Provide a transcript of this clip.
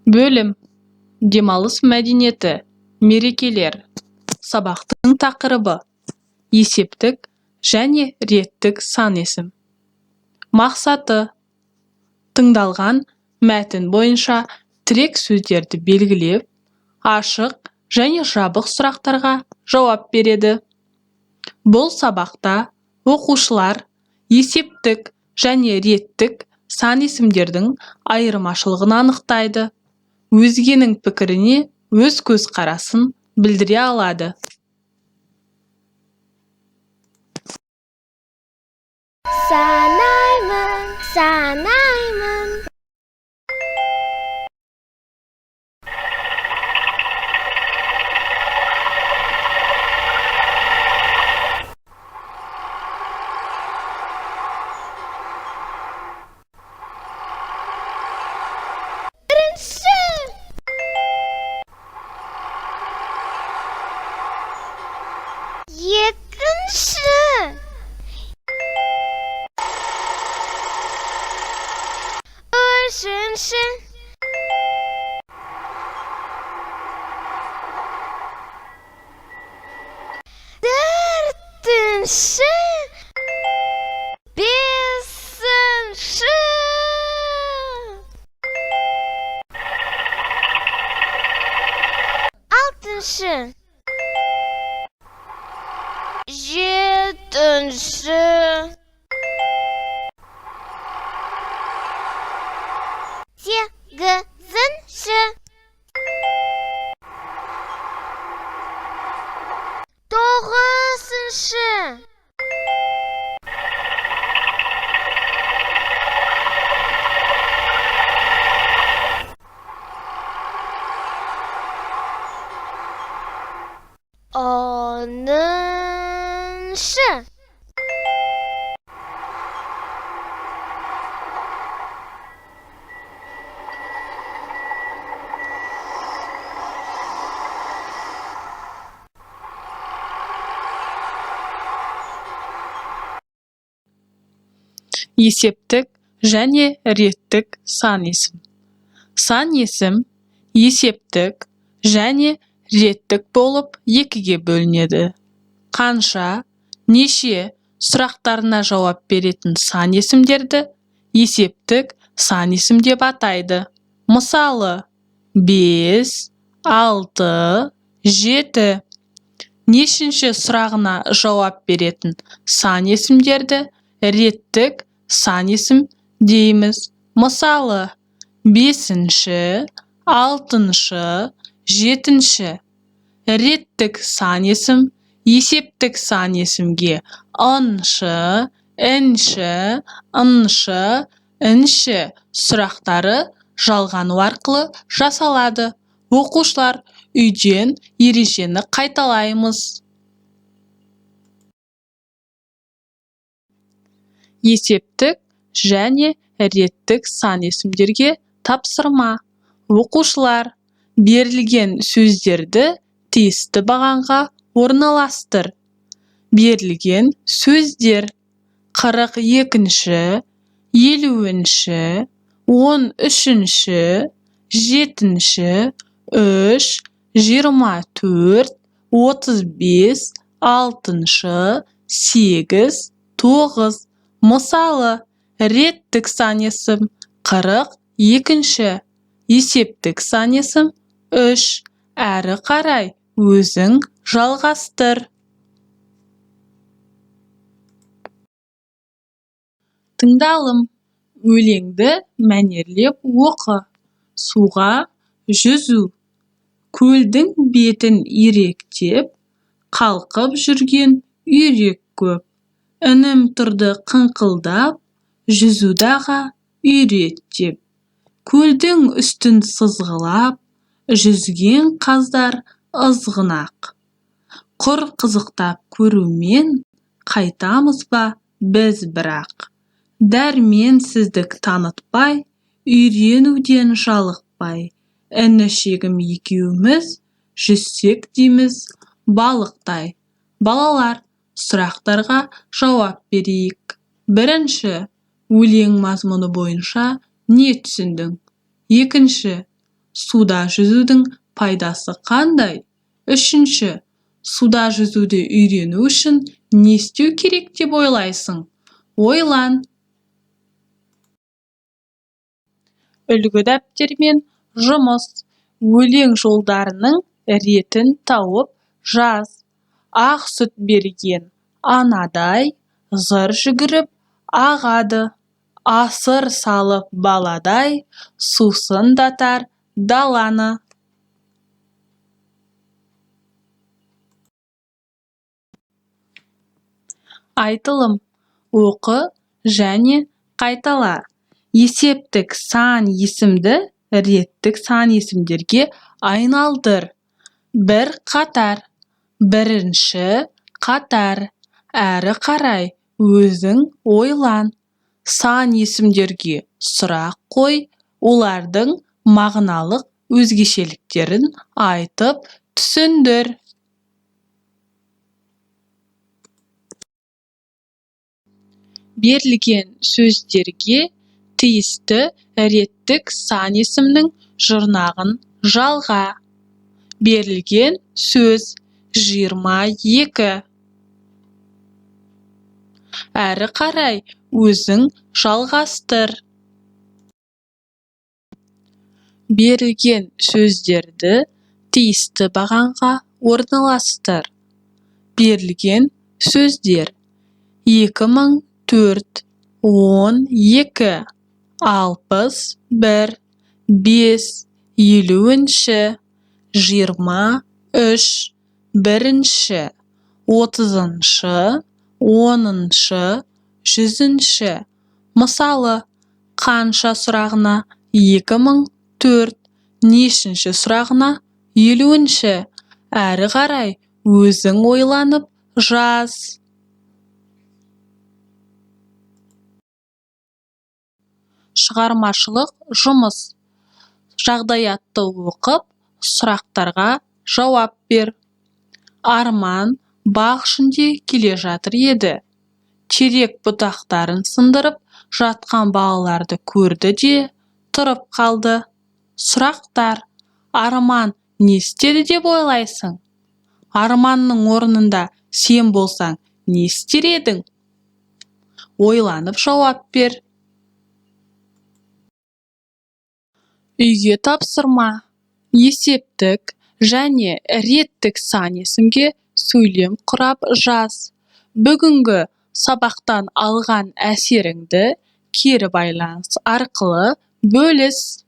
Бөлім. Демалыс мәдениеті. Мерекелер. Сабақтың тақырыбы: есептік және реттік сан есім. Мақсаты: тыңдалған мәтін бойынша тірек сөздерді белгілеп, ашық және жабық сұрақтарға жауап береді. Бұл сабақта оқушылар есептік және реттік сан есімдердің айырмашылығын анықтайды, өзгенің пікіріне өз көзқарасын білдіре алады. Санаймын, санаймын. Бірінші. Екінші. Үшінші. Төртінші. Бесінші. Алтыншы. Жетінші. Сегізінші. Тоғызыншы. Оныншы. Есептік және реттік сан есім. Сан есім есептік және реттік болып екіге бөлінеді. Қанша, неше сұрақтарына жауап беретін сан есімдерді есептік сан есім деп атайды. Мысалы, 5, 6, 7. Нешінші сұрағына жауап беретін сан есімдерді реттік сан есім дейміз. Мысалы, 5-ші, 6-шы, 7-ші. Реттік сан есім есептік сан есімге ыншы, інші, ыншы, інші сұрақтары жалғану арқылы жасалады. Оқушылар, үйден ережені қайталаймыз. Есептік және реттік сан есімдерге тапсырма. Оқушылар, берілген сөздерді тиісті бағанға орналастыр. Берілген сөздер: 42-ші, 50-ші, 13-ші, 7-ші, 3, 24, 35, 6-шы, 8, 9. Мысалы, реттік сан есім 42-ші, есептік сан есім 3. Әрі қарай өзің жалғастыр. Тыңдалым. Өлеңді мәнерлеп оқы. Суға жүзу. Көлдің бетін иректеп, қалқып жүрген үйрек көп. Інім тұрды қыңқылдап, жүзуді аға үйрет деп. Көлдің үстін сызғылап, жүзген қаздар ызғынақ. Құр қызықтап көрумен қайтамыз ба біз бірақ? Дәрменсіздік танытпай, үйренуден жалықпай, інішегім екеуміз жүзсек дейміз балықтай. Балалар, сұрақтарға жауап берейік. Бірінші, өлең мазмұны бойынша не түсіндің? Екінші, Суда жүзудің пайдасы қандай? Үшінші, суда жүзуді үйрену үшін не істеу керек деп ойлайсың? Ойлан. Үлгі дәптермен жұмыс. Өлең жолдарының ретін тауып жаз. Ақ сүт берген анадай, зыр жүгіріп ағады. Асыр салып баладай, сусындатар даланы. Айтылым. Оқы және қайтала. Есептік сан есімді реттік сан есімдерге айналдыр. Бір қатар, бірінші қатар. Әрі қарай өзің ойлан. Сан есімдерге сұрақ қой, олардың мағыналық өзгешеліктерін айтып түсіндір. Берілген сөздерге тиісті реттік сан есімнің жұрнағын жалға. Берілген сөз 22. Әрі қарай өзің жалғастыр. Берілген сөздерді тиісті бағанға орналастыр. Берілген сөздер 2004, 12, 61, 5, 50-ші, 23, 1-ші, 30-шы, 10-шы, 100-ші. Мысалы, қанша сұрағына 2004, нешінші сұрағына 50-ші. Әрі қарай өзің ойланып жаз. Шығармашылық жұмыс. Жағдаятты оқып, сұрақтарға жауап бер. Арман бақ ішінде келе жатыр еді. Терек бұтақтарын сындырып жатқан балаларды көрді де тұрып қалды. Сұрақтар. Арман не істеді деп ойлайсың? Арманның орнында сен болсаң, не істер едің? Ойланып жауап бер. Үйге тапсырма. Есептік және реттік сан есімге сөйлем құрап жаз. Бүгінгі сабақтан алған әсеріңді кері байланыс арқылы бөліс.